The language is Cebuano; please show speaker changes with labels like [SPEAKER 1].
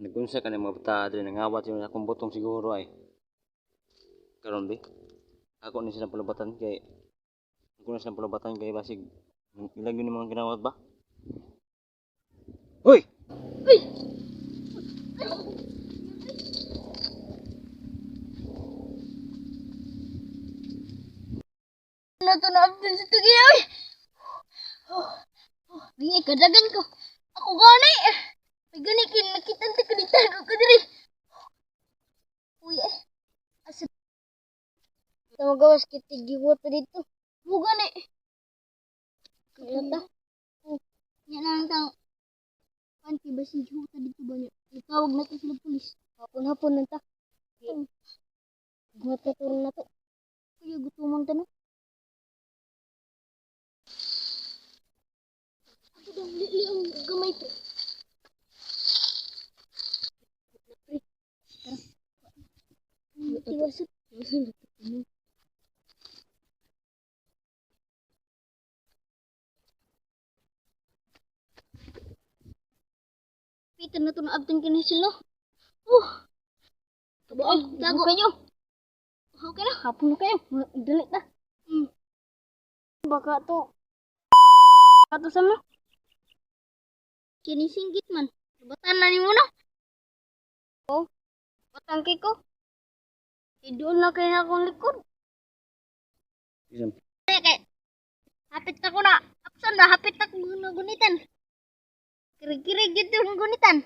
[SPEAKER 1] Nagunsa ka ng mga bata diri, nangawat yung akong butong siguro ay. Karon bi. Ako na silang pulubatan kay basig ilang yun yung mga ginawat ba? Hoy!
[SPEAKER 2] Uy! Ano to na abdon sa tugi, oy? Oh, oh, bingi kadagan ko. Ako gani. Ay gani kin nakita ta ko dito ko diri. Uy eh. Asa Tamagawas kita giwat dito. Mo gani. Kaya ta. Oh, nya lang tang Panti ba si Juta dito ba niya? Itawag natin sila pulis. Hapon-hapon lang ta. Gumat na turun na to. Kuya, gutumang ta no? Ako daw, li ang gamay ko. Pre, tara. Tiwasan. Tiwasan. Peter na to na abtan ka na sila. Oh. Ay, tago kayo. Okay na, hapon na kayo. Dali na. Baka to. Baka to sa mo. Kinisinggit man. Batan na ni mo na. Oh. Batangki ko. Idoon na kayo na akong likod.
[SPEAKER 1] Isang
[SPEAKER 2] Kay, kay. Hapit na ko na. Apsan na, hapit na ko na gunitan. Kirig-kirig dito ng gunitan.